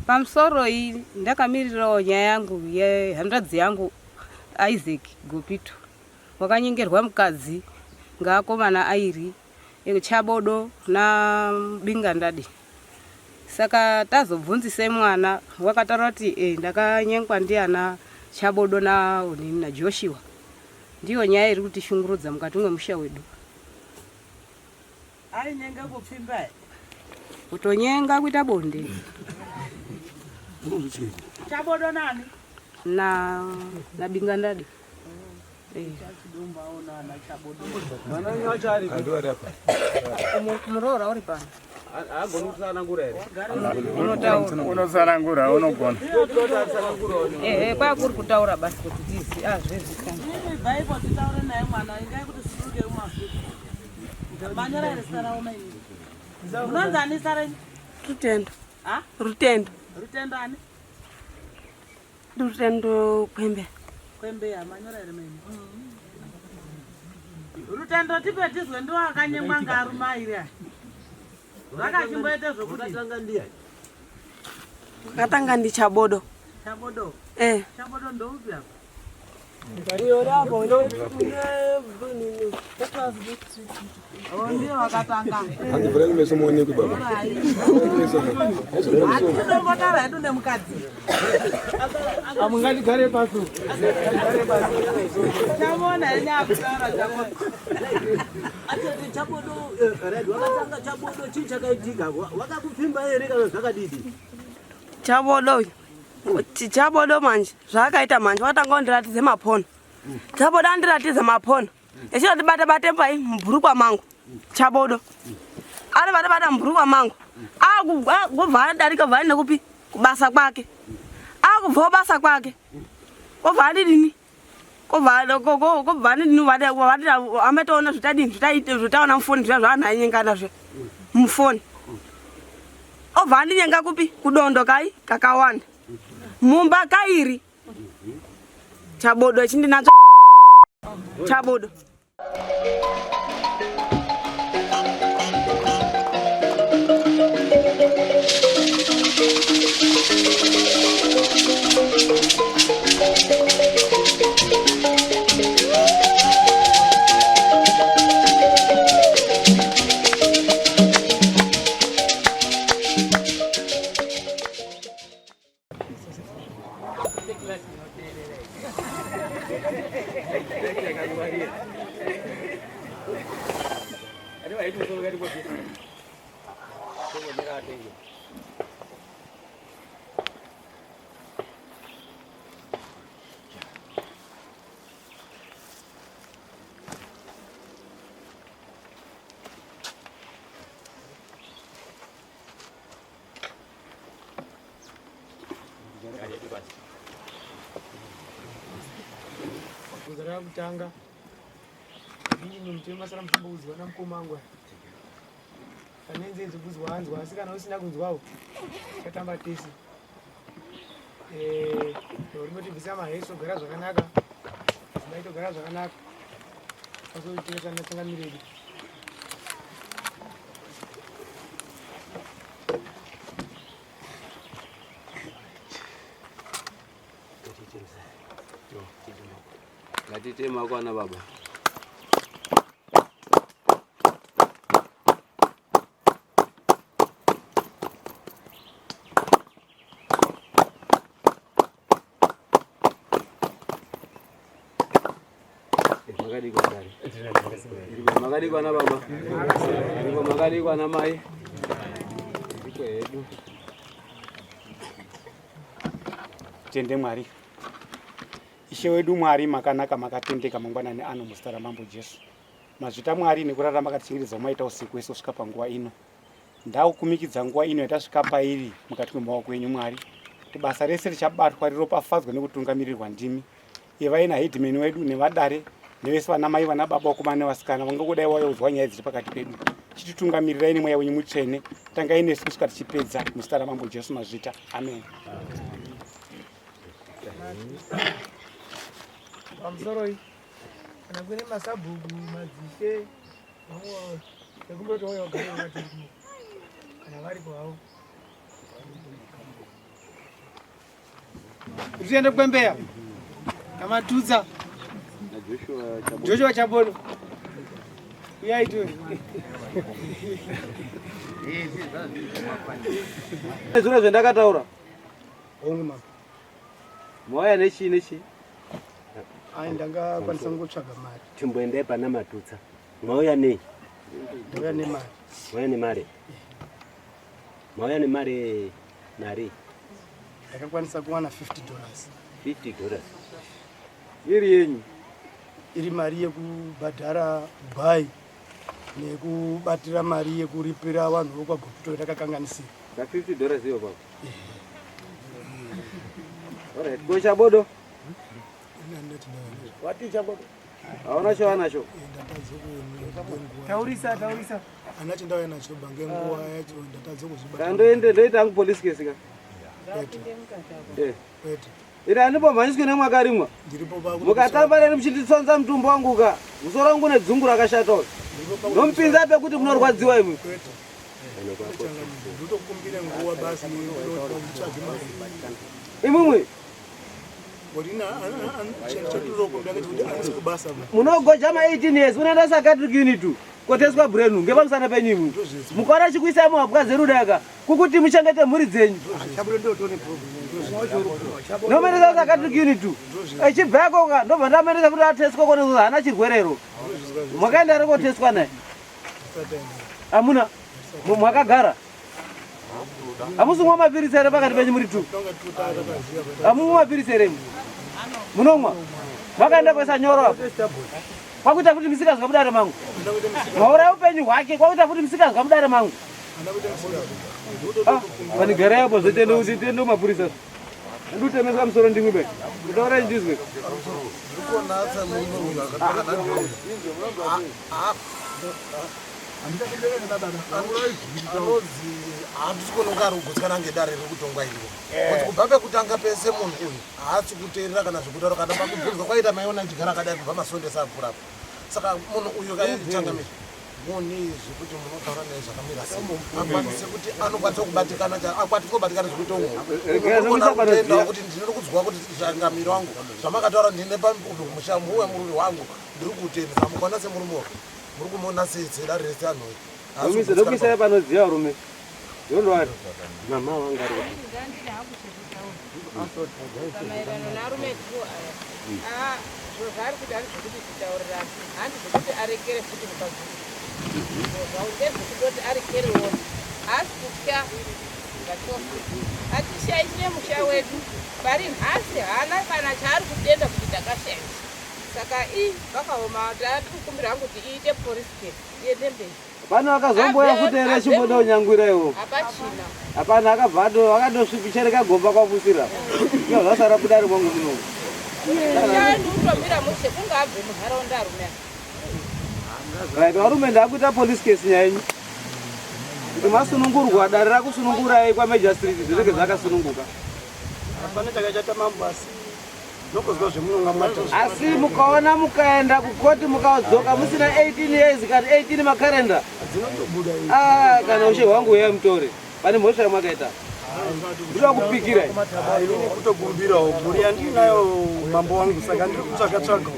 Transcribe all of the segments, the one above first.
Pamusoroi ndakamirirawo nyaya yangu yehanzvadzi yangu Isaac Gopito wakanyengerwa mukadzi ngaakomana airi Chabodo naBingandade. Saka tazobvunzise mwana wakataura kuti e, ndakanyengwa ndiana Chabodo naonini naJoshua. Ndiyo nyaya iri kutishungurudza mukati mwemusha wedu. Ainyenga kupfimba here? Kutonyenga kuita bonde. Chabodo nani? Na na Bingandadi. Muroora uri pano. Unotsanangura unogona. Ehe, kwakuri kutaura basi kuti tizi azvezvikana. Baibo titaure naye mwana ingai kuti siduke umazviko. Manyora here zita ravo mainini? Unonzi ani zita renyu? Rutendo. Ha? Rutendo. Rutendo ani? Rutendo Kwembe. Kwembe ya manyora here mainini? Rutendo tipe tizwe ndiwo akanyengwa ngarume airi aya. Vakachimboita zvokuti Wakatanga ndi Chabodo. Chabodo. Eh. Chabodo ndoupi apa? Handivhura meso muonekwe baba. Hatinombotara hedu nemukadzi. Amungatigare pasi. Chamona henyu akutaura chabodo. Atete chabodo right wakatanga chabodo chii chakaitika wakakupfimba here kana zvakadidi? Chabodo uyu. Chabodo manje zvaakaita manje wakatanga kundiratidza maphona. Chabodo andiratidza maphona. Echindibata bate pai mubhurukwa mangu. Chabodo. Ari bata bata mubhurukwa mangu. Akubva adarika bva aenda kupi kubasa kwake. Akubva kubasa kwake. Obva andidini? Kobva andidini vatira amatoona zvitadini zvitaite zvitaona mufoni zviya zvaanhu ainyengana zviya mufoni. Obva andinyenga kupi kudondo kai kakawanda. Mumba kairi. Chabodo chindinatsva Chabodo. Bvunzo rakutanga ini mutemo masara muchimboudzwa namukoma wangu aya pane nzee dzokuzwa anzwa asi kana usina kunzwawo chatamba tese eh, rimotibvisa maheso gara zvakanaka dzimai togara zvakanaka azoitengesa natsangamiredi Ngatite maoko ana baba. Makadii dare? Makadii ana baba? Makadii ana mai? Ndiko hedu. Tende Mwari. Ishe wedu Mwari makanaka makatendeka mangwanani ano muzita raMambo Jesu. Mazvita Mwari nekurara makatichengetedza maita usiku wese kusvika panguva ino. Ndakukumikidza nguva ino yatasvika pairi mukati memaoko enyu Mwari kuti basa rese richabatwa riropafadzwe nekutungamirirwa ndimi. Ivai naheadman wedu nevadare nevese vana mai vana baba vakomana nevasikana vangangodai vauya nyaya dziri pakati pedu. Chititungamirirai nemweya wenyu mutsvene. Tangai nesu kusvika tichipedza muzita raMambo Jesu mazvita. Amen. Pamusoroi kana kune masabhuku madzishe vamwe vekumboti wauya kugara vakati kana varipo havo. Tiende kwembeya naMatutsa Joshua Chabodo. Uyai tu. Zviro zvendakataura. Hongu mama. Mauya nechii nechii? Ai ndangakwanisa kungotsvaga mari. Timboendai pana Matutsa. Mauya nei? Ndauya nemari. Mauya nemari. Mauya nemari nari? Ndakakwanisa kuwana 50 dollars. 50 dollars. Iri yenyu? Iri mari yekubhadhara gwai nekubatira mari yekuripira vanhu vokwaGoputo ndakakanganisira. Ka 50 dollars iyo baba. Alright, go Chabodo. Wati Chabodo. Hauna chawanacho. Taurisa, taurisa. Ana chendauya nacho bange nguva yacho ndatadza kuzvibata. Kandoende ndoita hangu police case ka. Kwete. Eh. Kwete. Iri handimbomhanyiswi nemwakarimwa. Ndiripo pa Mukatamba neni muchinditsonza mutumbu wangu ka. Musoro wangu une dzungu rakashata uyu. Ndomupinza pekuti munorwadziwa imwi. Kwete. Ndotokumbira nguva basi nditsvage mari. Imwimwi Munogoja ma 18 years unoenda psychiatric unit koteswa brain ngepamusana penyu imwi. Mukaona chikuisai muhapwa dzerudaka kukuti muchengete mhuri dzenyu. Ndomuendesa psychiatric unit echibva ka ndobva ndamuendesa kuti ateswa kone haana chirwerero. Mwakaenda here koteswa naye? Hamuna? Mwakagara? Hamusi kumwa mapiritsi here pakati penyu muri tu? Hamumwi mapiritsi here imwi? Munomwa? Makaenda kuisa nyoro apo. Kwakuita futi misikazwa mudare mangu. Mauraya upenyu hwake kwakuita futi misikazwa mudare mangu. Ah, vanigarai apo zvotende kuti tiende kumapurisa. Ndikutemeswa musoro ndimwi be. Kutaura ndizwe. Anonzi hatisi kuona kunge ari kugutsikana ngedare riri kutongwa iriko kuti kubva pekutanga pese munhu uyu haasi kuteerera kana zvekutaura kana pakubvunzwa kwaita maiona achigara akadai kubva masonde esapfuura apo saka munhu uyu kaichangamira mune zvekuti munotaura naye zvakamira sei akwanise kuti anokwanisa kubatikana akwanise kubatikana zvekuti Regai zvokuisa panodziya. unokutendawo kuti ndinoda kunzwa kuti changamiro wangu zvamakataura ndine pamusha muwe murume wangu ndiri kutenda saka mukaona semurume wako muri kumuona sei sedare rese anhu Ndokuisa ndokuisa panodziya varume. Don't worry. Mama wanga ari Pamaererano nearume edu aya, ah, zviro zvaari kuita handi zvekuti titaurirane, handi zvekuti arekere futi mukadzi uyu. Zviro zvavo ndezvekutoti arekerewo, haasi kutya zvachose. Hatishaishire musha wedu, pari nhasi haana kana chaari kutenda kuti ndakashaisha. Saka i vakaoma, tiri kukumbira hangu kuti iite police case iende mberi. Pane vakazomboya futi here chimboda kunyangwira iwo. Hapachina. Hapana akabva ato akatosvipichereka gomba kwapusira. Iyo zvasara budare mwangu muno. Musha ndiutomira mushe kunge abve munharaunda arume aya. Right, varume ndakuita police case nyaya yenyu. Kuti masunungurwa dare rakusunungurai kwaMajor Street zvinenge zvakasununguka. Hapana chakachata mambo asi nokuzwa zvemunonga mata. Asi mukaona mukaenda kukoti mukadzoka musina 18 years kana 18 makarenda. Dzinotobuda idzi. Ah, kana ushe hwangu uyai mutore. Pane mhosva yamakaita. Ndoda kupikira. Ini kutokumbirawo mhuri yandinayo mambo wangu saka ndiri kutsvaga tsvagawo.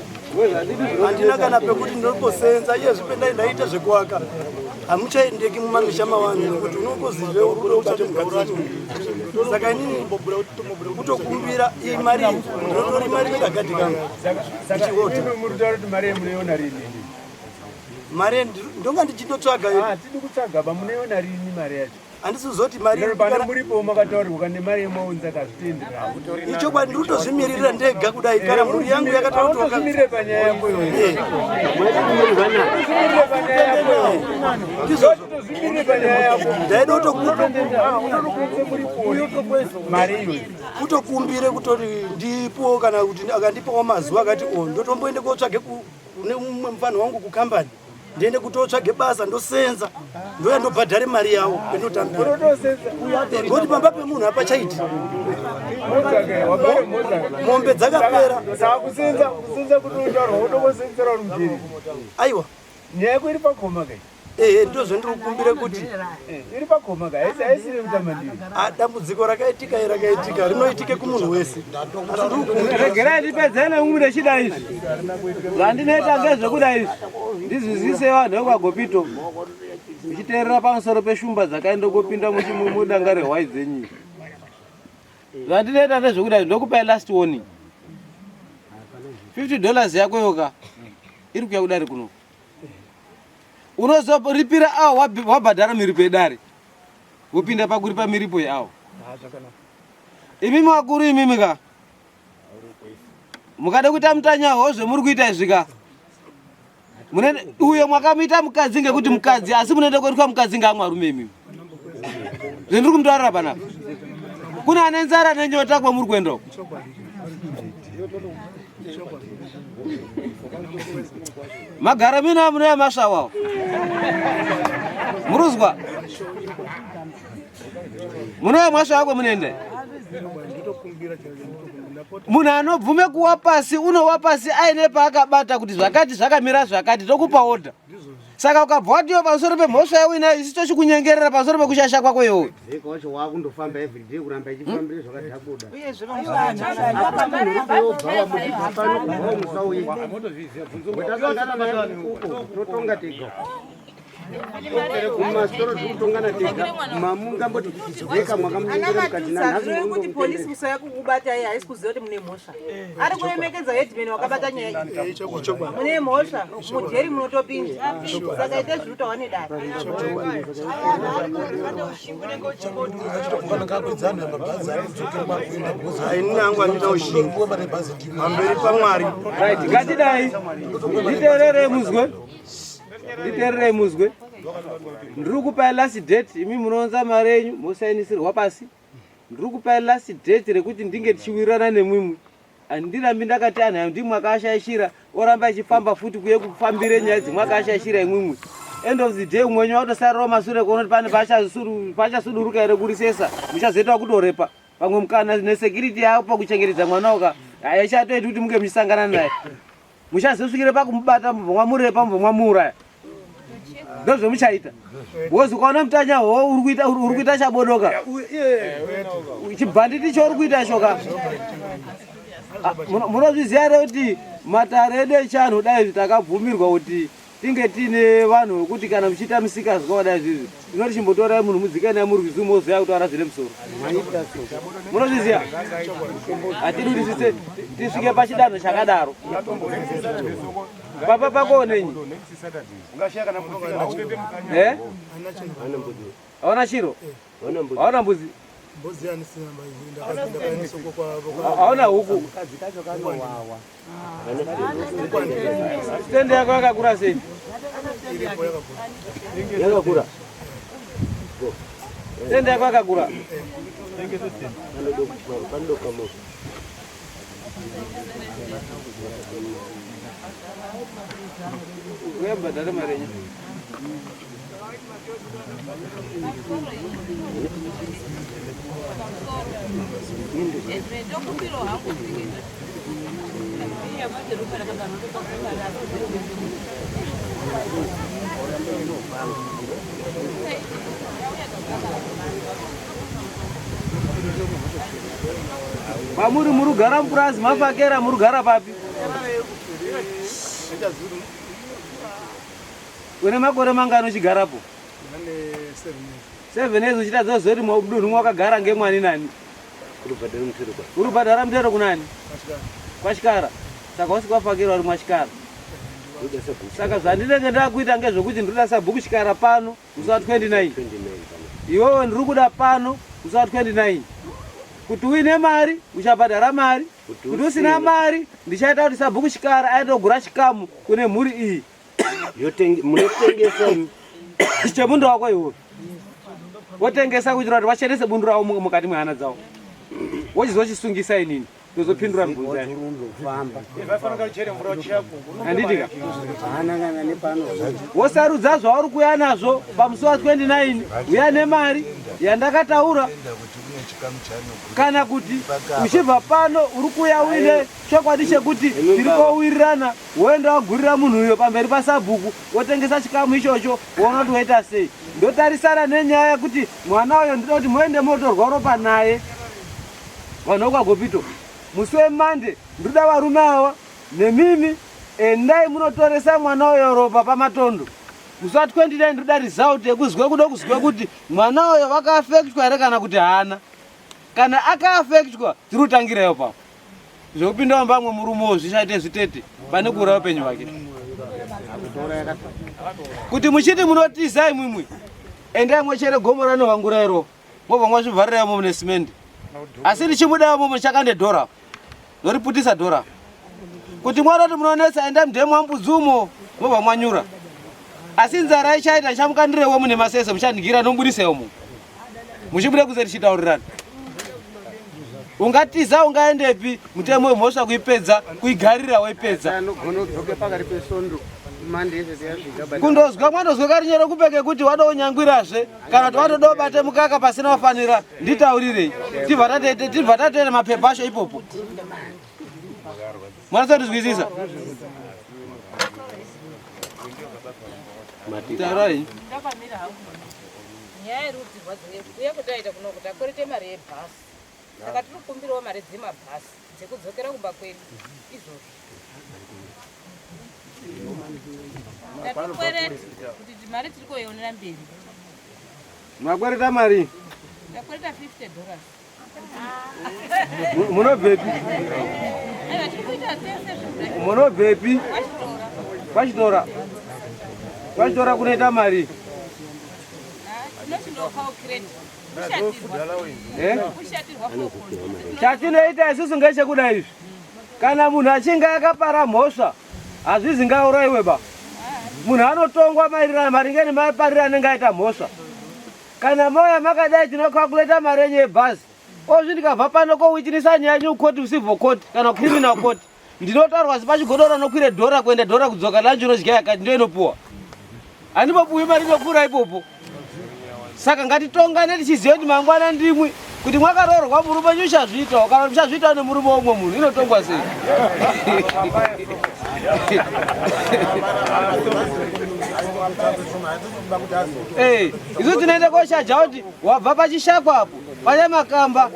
Handina kana pekuti ndinoposenza iye zvipendai ndaita zvekuaka. Hamuchaendeki mumamisha mavanhu nekuti unongozizve uri kuda kutsvake mukadzi wacho. Saka inini kutokumbira iyi mari iyi ndinotori mari nekagadhi kangu. Ndichihodha. Muri kutaura kuti mari yemunoiona rini? Mari ndonga ndichitotsvaga. Ah, tidi kutsvaga ba munoiona rini mari yacho? Handisi kuzoti mari Nero pane muripo makataurirwa nemari yemaunza kazvitenderana. Ichokwadi ndiri kutozvimirira ndega kudai kana mhuri yangu yakataura Autozvimirire panyaya yako iyoyo. Ndizvozvo. Ndaida Mari iyoyo. kutokumbire kutori ndipo kana kuti akandipawo mazuva akati o ndotomboende kotsvage kune mumwe mufana wangu kukambani ndiende kutotsvage basa ndosenza ndoya ndobhadhare mari yawo pendotambira ngoti pamba pemunhu hapachaiti mombe dzakapera. Saka kusenza kusenza kuti utaurwa wotokosenzera uri mujeri. Aiwa. Nyaya yako iri pakoma kai. Ehe, ndizvo zvandiri kukumbira kuti iri pakoma ka haisiri kutamba ndiri. Ah, dambudziko rakaitika rakaitika rinoitike kumunhu wese. Asi ndiri kukumbira Regerai ndipedzene umwe ndechida izvi. Zvandinoita ngezvekuda izvi. Ndizvizise vanhu vekwaGopito. Muchiteerera pamusoro peshumba dzakaenda kopinda mudanga rehwai dzenyu. Zvandinoita ndezvekuda izvi ndokupai last warning. 50 dollars yako yoka iri kuya kudare kuno. Unozoripira awo wabhadhara miripo yedare. Wopinda pakuripa miripo yeawo. Imimi vakuru imimi ka. Mukada kuita mutanyaho zvemuri kuita izvi ka. Uyo mwakamuita mukadzi ngekuti mukadzi asi munoenda kuitwa mukadzi ngeamwe arume imimi. Zvendiri kumutaurira panapa. Kune ane nzara nenyota kwamuri kuenda uko. Magara mina munoya masvawawo. Muruzwa. Munoya masvawa kwamunoenda. Munhu anobvume kuwa pasi unowa pasi aine paakabata kuti zvakati zvakamira zvakati tokupa order. Saka ukabva watiwo pamusoro pemhosva yauinayo isu tochikunyengerera pamusoro pekushasha kwako iwewe. Zeka wacho wakundofamba everyday kuramba ichifambira zvakadhakuda. Totonga tega. Kumasoro tiri kutongana tega. Mamungamboti zeka mwakamunyengera mukati nanhasi Ana kuti polisi kusaya kukubata iye haisi kuziva kuti mune mhosva. Ari kuremekedza headman wakabata nyaya iyi. Mune mhosva mujeri munotopinda. Saka ite zviri kutaurwa nedare. Ini nangu handina ushingi pamberi paMwari. Right, ngatidai. Nditeererei muzwe. Nditeererei muzwe. Ndiri kupai last date imi munounza mari yenyu mosainisirwa pasi. Ndiri kupai last date rekuti ndinge tichiwirirana nemwimwi. Handirambi ndakati anhu ayo ndimwe akashaishira oramba achifamba futi kuye kufambire nyaya dzimwe akashaishira imwimwi. End of the day umwe wenyu watosarirawo masure kuona kuti pane pachasuduruka here kurisesa muchazoita kutorepa pamwe mukana nesecurity yavo pakuchengetedza mwana uka haichatoiti kuti munge muchisangana naye. Muchazosvikire pakumubata mubva mwamurepa mubva mwamuuraya. Ndozvomuchaita. Wozi ukaona mutanya ho uri kuita uri kuita chabodoka. Chibhanditi cho uri kuita shoka. Munozviziva here kuti matare edu echianhu dai izvi takabvumirwa kuti tinge tiine vanhu vekuti kana muchiita misikazwa wadai izvizvi tinoti chimbotorai munhu mudzike naye murwizi mozoya kutaura zvine musoro. Munozviziva? Hatidi kuti tisvike pachidanho chakadaro. Papa pako onenyi? Eh? Hauna chiro? Hauna mbuzi? Hauna huku? Stendi yako yakakura sei? Yakakura. Stendi yako yakakura. Panodoka moto. Uyabhadhara mari yenyu. Pamuri murugara mupurazi mafakera murugara papi? Une makore mangani uchigarapo? 7 years uchitadza kuziva kuti mudunhu mwakagara ngemwani nani? Uri kubhadhara mutero kunani? Kwachikara. Saka wasi kwafakira uri mwachikara. Saka zvandinenge ndakuita ngezvekuti ndinoda sabhuku chikara pano musi wa 29. Iwewe ndiri kuda pano musi wa 29. Kuti uine mari uchabhadhara mari, kuti usina mari ndichaita kuti sabhuku chikara aende kugura chikamu kune mhuri iyi. Munotengesa chemunda wako iwe wotengesa kuitira kuti vachenese bundu ravo mukati mwehana dzavo, wochizochisungisa inini. Tozopindura mibvunzo yacho. Handitika? Wosarudza zvauri kuuya nazvo pamusi wa 29 uya nemari yandakataura kana kuti uchibva pano uri kuuya uine chokwadi chekuti tiri kowirirana woenda wagurira munhu uyo pamberi pasabhuku wotengesa chikamu ichocho woona kuti woita sei ndotarisana nenyaya yekuti mwana uyo ndinoda kuti muende motorwa ropa naye Vanhu vekwaGopito, musi weMonday ndinoda varume ava nemimi endai munotoresa mwana uyo ropa pamatondo. Musi wa 29 ndinoda result yekuzwe kuda kuzwe kuti mwana uyo vakaafektwa here kana kuti haana. Kana akaafektwa tiri kutangira ipapo. Zvekupinda mumba mwe murume uyo zvichaite zvitete pane kuuraya upenyu hwake. Kuti muchiti munotiza imwimwi endai mochere gomo ranohangura iro. Mobva mwazvivharira imomo nesimende. Asi ndichibuda imomo chakande dhora. Ndoriputisa dhora. Kuti mwaroti munonetsa enda mudhemu wambudzi umo mobva mwanyura. Asi nzara ichaita ndichamukandira iwe mune masese muchandigira ndomubudisa imomo. Muchibuda kunze tichitaurirana. Ungatiza ungaendepi mutemo wemhosva kuipedza kuigarira waipedza. Anogona kudzoke pakati pesondo Monday yasvika Kundozwa mwandozwa karinyoro kupeke kuti wadonyangwirazve kana kuti watoda ubate mukaka pasina wafanira nditaurirei tibva tatoenda mapepa acho ipopo mwanasatizwisisa taurai Ndakamira hangu. Nyaya yerudzi rwadzo uye kutaita kuno kuti akwerete mari yebhasi. Saka tiri kukumbirawo mari dzemabhasi dzekudzokera kumba kwedu izvozvo. Tatikwereta kuti mari tiri koionera mberi. Makwereta mari? Takwereta 50 dollars. Munobvepi? Aiwa tiri kuita tese zvinhu. Munobvepi? Kwachitora. Kwachitora. Kwachitora kunoita mari? Eh? Chatinoita isusu ngechekuda izvi. Kana munhu achinge akapara mhosva hazvizi ngauraiwe ba. Munhu anotongwa maererano maringe nemapariro anenge aita mhosva. Kana mauya makadai tinokakuleta mari yenyu yebhazi. Ozvi ndikabva pano kowitinisa nyaya yenyu kukoti civil court kana criminal court. Ndinotaurwa zipachigodora nokwire dhora kuenda dhora kudzoka lunch unodya yakati ndiyo inopuwa. Handipopuwi mari inopfuura ipopo. Saka ngatitongane tichiziva kuti mangwana ndimwi kuti mwakaroorwa murume wenyu uchazviitawo kana kuti muchazviitawo nemurume weumwe munhu inotongwa sei? Eh, isu tinoenda koshaja kuti wabva pachishakwa apo pane makamba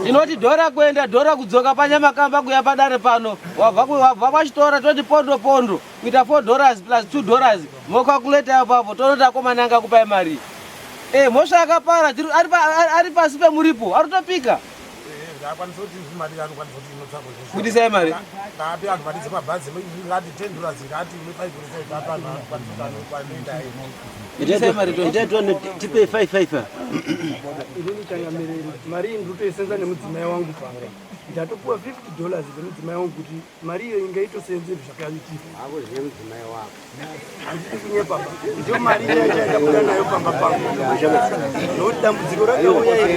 tinoti dhora kuenda dhora kudzoka panyamakamba kuya padare pano wabva kwachitora toti pondo pondo kuita 4 dollars plus 2 dollars mokakuleta apapo tonoti akomana anga kupai mari e mhosva yakapara ari pasi pemuripo ari kutopika budisai mari ngaape anhu mari dzemabhazi ngati 10 dollars ngati 5 dollars apa anhu anokwanisa kuti anoita Tipe 5 5. Inini changamiriri mari iyi ndiri kutoisenza nemudzimai wangu pamba ndatopuwa 50 dollars dzemudzimai wangu kuti mari iyo inga itosenze zvakaitika mudzimai wako handidi kunyepa ba ndiyo mari iya yachaendabuda nayo pamba pangu nokuti dambudziko rakauya iri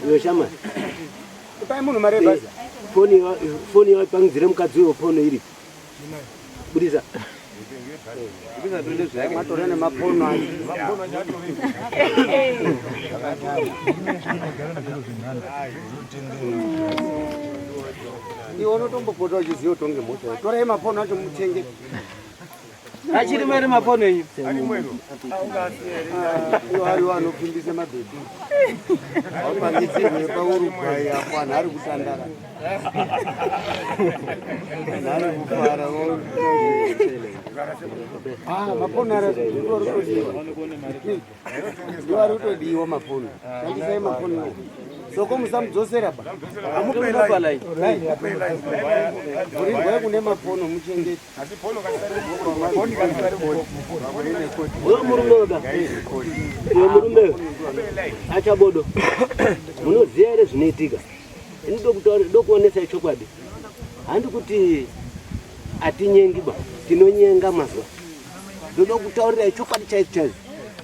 Iwe shama. Ipai munhu mari yebhazi. Foni foni yapangidzire mukadzi uyo pono iri. Budisa. Matore nemapono acho. Iwe unotombopota uchiziva utonge mhosva. Torai mapono acho mutenge. Achirimo here mapono enyu? Iwo ariwo anopfimbisa mabhebhi. Wapangidzirwe paUruguay apo anhu ari kutandara. Anhu ari kufara. Ah, mapono ari kutodiwa. Ndiwo ari kutodiwa mapono. Shandisai mapono. Soko musamudzosera ba. Vhurirwai kune mapono muchengete. Uyo murume uyo uyo murume achabodo munoziva here zvinoitika ini ndokuonesai chokwadi. Handi kuti atinyengi ba, tinonyenga mazuva. Ndoda kutaurira chokwadi chaicho chaicho.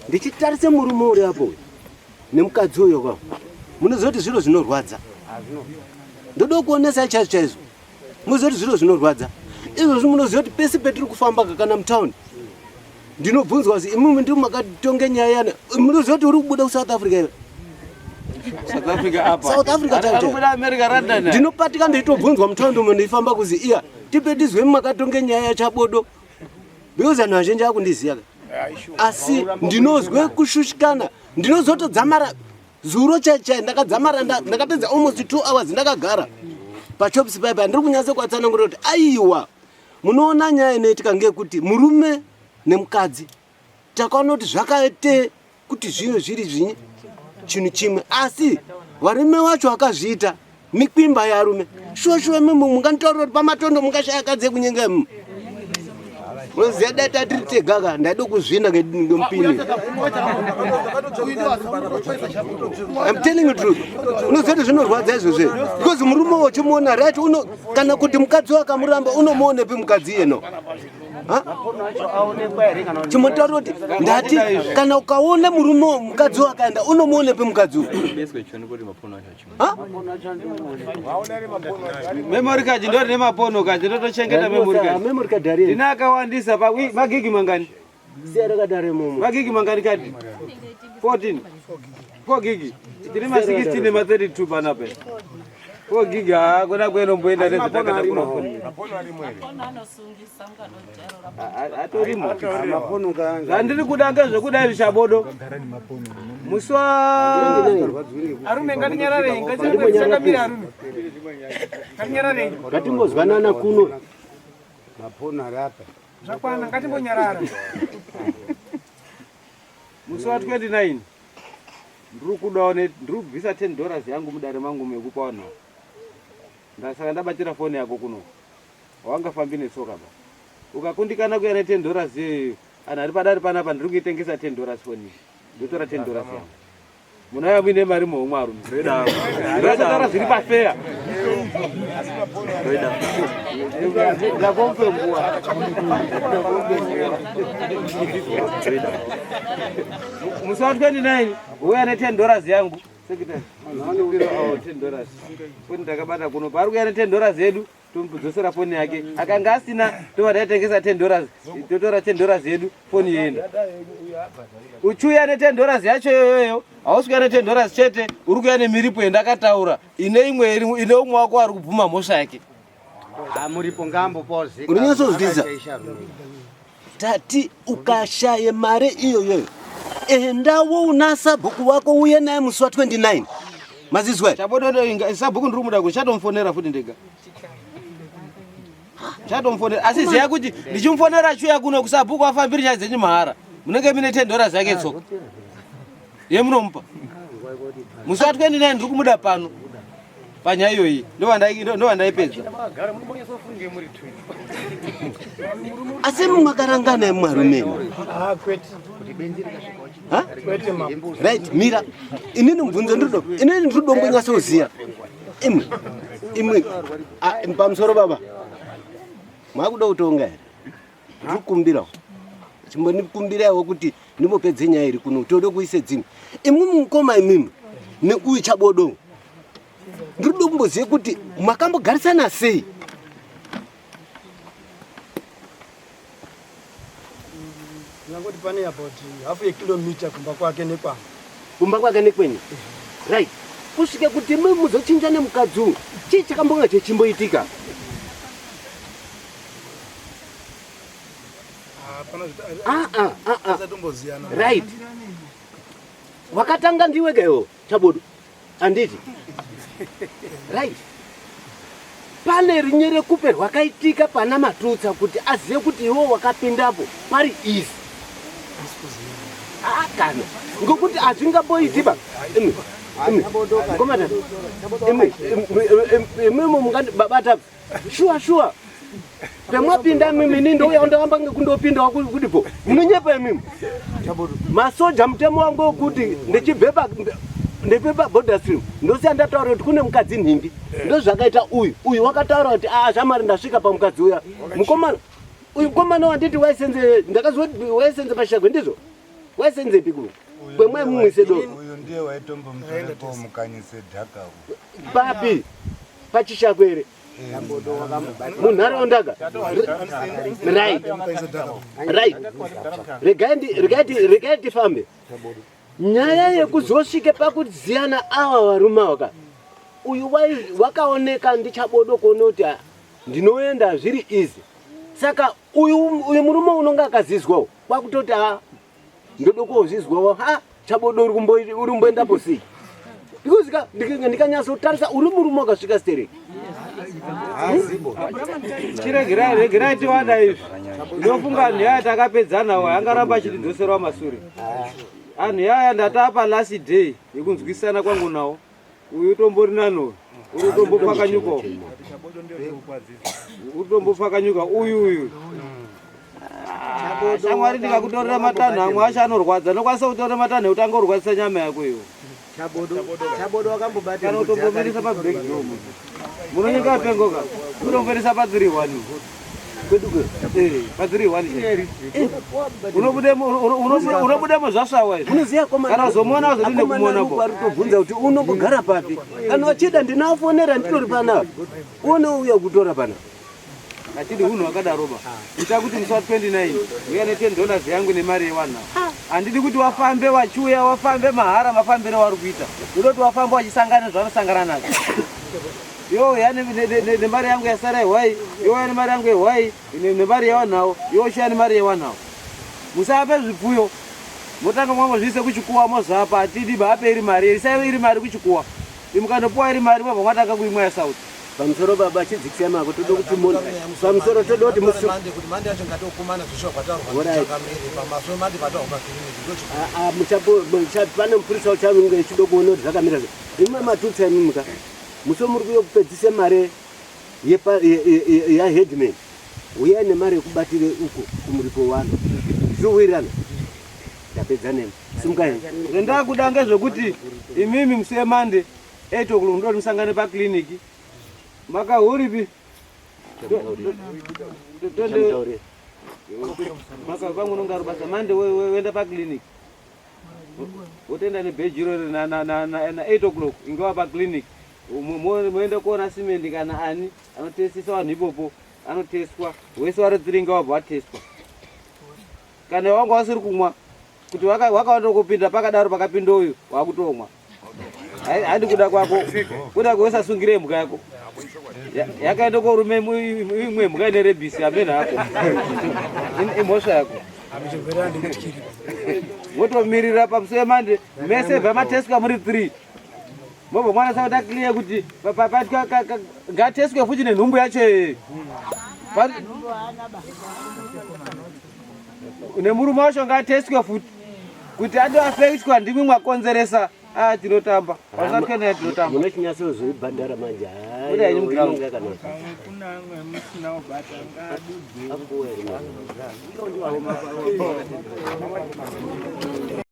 Ndichitarise murume uri apo uyu nemukadzi uyo kwa. Munoziva kuti zviro zvinorwadza. Ndoda kuonesai chaizvo chaizvo. Munoziva kuti zviro zvinorwadza. Izvozvi munoziva kuti pese petiri kufamba kana mutown ndinobvunzwa kuti imimi ndimi makatonge nyaya yana munoziva kuti uri kubuda kusouth africa iwe South Africa apa. South Africa Ari- ari kubuda America London. Ndinopatika ndeitobvunzwa mutaundi umo ndeifamba kuzi iya tipe tizwe makatonge nyaya yachabodo because vanhu vazhinji akundiziva ka. Asi ndinozwe kushushikana ndinozotodzamara zuro chai chai ndakadzamara ndakapedza almost 2 hours ndakagara pachops paipa ndiri kunyatsa kuatsanangura kuti aiwa munoona nyaya inoitika ngeyekuti murume nemukadzi takaona kuti zvakaite kuti zvinhu zviri zvinyi chinhu chimwe asi varume vacho vakazviita mikwimba yarume shuwa shuwa imimi munganditaurira kuti pamatondo mungashaya kadzi yekunyenga imimi unoziva dai tatiri tega ka ndaida kuzvina ngemupini I'm telling you truth unoziva kuti zvinorwadza izvozvo because murume uchimuona right uno kana kuti mukadzi wakamuramba unomuonepi mukadzi iyeno chimotaura kuti ndati kana ukaona murume mukadzi wakaenda unomuonepi mukadzi uyu Memory card ndo rine mapono kaje ndotochengeta memory card. Memory card ari. Ndine akawandisa pa magigi mangani? Siya rakadare momo. Magigi mangani kadi? 14. 4 gigi. Tine ma 16 nema 32 panapa. 4 gigi haa kuna kwenomboenda nezvatakada kuno. Atorimo. Zvandiri kuda ngezvekuda izvi chabodo. Musi wa Arume ngatinyararei, ngatinyararei arume. Ngatinyararei. Ngatimbozwanana kuno. Mapono ari apa. Zvakwana, ngatimbonyarara. Musi wa 29 ndiri kudawo ndiri kubvisa 10 dollars yangu mudare mangu mekupa vanhu. Ndasaka ndabatira foni yako kuno. Haungafambi netsoka ba. Ukakundikana kuya ne 10 dollars iyoyo, anhu ari padare panapa ndiri kuitengesa 10 dollars foni iyi. Ndotora 10 dollars yangu. Munouya muine mari muhomwe arume. Ndinotaura zviri pafeya. Ndakombe nguva. Musi wa 29 uya ne 10 dollars yangu. Secretary. Oh, 10 dollars. Foni ndakabata kuno. Paari kuya ne 10 dollars yedu. Tomudzosera foni yake. Akanga asina tova taitengesa 10 dollars. Totora 10 dollars yedu foni yoenda. Uchiuya ne 10 dollars yacho iyoyo hausi kuuya ne 10 dollars chete, uri kuuya nemiripo yandakataura ine imwe ine umwe wako ari kubvuma mhosva yake. Muripo ngaambopawo Unonyatsozvizwa? Tati ukashaye mari iyoyoyo endawo una sabhuku wako uye naye musi wa 29 mazizwa Chabododo inga sabhuku ndiri kumuda kuti chatomufonera futi ndega. Chatomufonera asi ziya kuti ndichimufonera achiuya kuno kusabhuku afambiri nyaya dzenyu mahara. Munenge mine 10 dollars yake tsoka. Yemunomupa. Musi wa 29 ndiri kumuda pano. Panyaya iyoyi ndovandaipedza. Asi makarangana imwe Ha? Right, mira. Inini mubvunzo ndirido. Inini ndiri dombonyatsoziya. Imwe. Imwe. Ah, pamusoro baba. Mwakuda kutonga here? Ndiri kukumbirawo. Chimbondikumbiraiwo kuti ndimbopedze nyaya iri kuno. Tode kuise dzimwe. Imwe mukoma imimi neuyu chabodo. Ndiri kuda kumboziva kuti makambogarisana sei? Ndingangoti pane about half a kilometer kumba kwake nekwangu. Kumba kwake nekwenyu? Right. Kusvike kuti imimi muzochinja nemukadzi uyu, chii chakambonga chechimboitika? Ah, ah, ah, ah. Right. Wakatanga ndiwe kewo Chabodo. Anditi? Right. Pane rinyerekupe rwakaitika pana Matutsa kuti azive kuti iwo wakapindapo pari easy. Ah, kana. Ngokuti hazvingamboiti ba. Imi. Imi. Komana. Imi. Imi mungandi babata. Shuwa shuwa. Pemwapinda imimi ini ndouya ndoramba ngekundopinda kudipo. Munonyepa imimi. Masoja mutemo wangu wekuti ndichibve pa Ndepepaborder stream ndosiya ndataura kuti kune mukadzi nhingi. Ndozvakaita uyu. Uyu wakataura kuti aa shamari ndasvika pamukadzi uya. Mukomana uyu mukomana wanditi waisenze ndakazwa kuti waisenze pashagwe ndizvo? Waisenzepi kuno? Kwemwe mumwise doro. Uyu ndiye waitombomutorepo mukanyise dhaka uyu. Papi? Pachishakwe here? Munharaunda ka? Right. Right. Regai tifambe. Nyaya yekuzosvike pakuziyana ava varume ava ka uyu wakaoneka ndichabodo kuona kuti ah, ndinoenda zviri easy saka uyu uyu murume unonga akazizwawo kwakutoti a ndodo kozvizwawo ha chabodo uri kumboendapo sei because ka ndikanyatsotarisa uri murume wakasvika stereki Chiregerai, regerai tiwada izvi. Ndofunga anhu yaya takapedzana wayo angaramba achitidzoserwa masure. Anhu yaya ndatapa last day yekunzwisisana kwangu nawo. Uyu utombori nani uyu? Uri utombopfakanyuka uyu. Uri utombopfakanyuka uyu uyu. Ah, Shamwari ndikakutorera matanho amwe acho anorwadza. Ndokwanisa kutorera matanho ekuti angorwadzisa nyama yako iwe. Chabodo Chabodo wakambobata Kana utombomirisa pa break door munhu. Munonyenga pengo ka. Unombomirisa pa 3 1. Kwedu kwe. Eh, pa 3 1. Unobudemo unobudemo zvasvawa izvi. Unoziva komana. Kana uzomuona uzodini kumuona po. Ari kutobvunza kuti unombogara papi. Kana wachida ndinafonera nditori panapa. Uone uya kutora panapa. Hatidi hunhu hwakadaro ba. Ita kuti musi wa 29 uya ne 10 dollars yangu nemari yewanhu ava. Handidi kuti wafambe wachiuya wafambe mahara mafambire wari kuita. Ndoda kuti wafambe wachisangana nezvavanosangana nazvo. Iwe uya nemari yangu yasara yehwai, iwe uya nemari yangu yehwai, nemari yewanhu avo, iwe uchiuya nemari yewanhu avo. Musape zvipfuyo. Motanga mwangozviise kuchikuwa mozvapa hatidi ba ape iri mari, isai iri mari kuchikuwa. Imukanopuwa iri mari mobva mwatanga kuimwa yasauti. Pamusoro baba chidzikisai mako toda kuti munhu pamusoro toda kuti musi mande kuti mande yacho ngatokumana zvishwa kwataurwa changamire pamaso mande pataurwa pakiriniki ndochikuru ah muchapo pane mupurisa uchange echida kuona kuti zvakamira sei imwe matutsa imi muka musi muri kuyo kupedzise mari yepa ya headman uyai nemari yekubatire uko kumuripo wano zviwirirana ndapedza nemi simukai Zvendakuda ngezvekuti imimi musi wemande 8 o'clock ndoti musangane paclinic makahuripi pamwe unonga rubasa mande woenda paclinic wotoenda nebheji irori na 8 o'clock inge wapa clinic moenda kuona simendi kana ani anotestisa vanhu ipopo anotestwa wese vari three inge wabva watestwa kana wanga wasiri kumwa kuti wakawanda kupinda pakadaro pakapinda uyu wakutomwa handi kuda kwako kuda kwesasungire imbwa yako yakaenda korume imwe imbwa ine rebisi amene hako imhosva yako wotomirira pamusi wemande mese bva mateswa muri 3 mobva mwana sauda clear kuti ngateswe futi nenhumbu yacho iyoyo nemurume wacho ngaateswe futi kuti andoafektwa ndimwi mwakonzeresa ah tinotamba pasatwena tinotamba munochinyatsozvibhadhara manje Buda henyu muground. Kuna amwe musina kubata ngaadudze.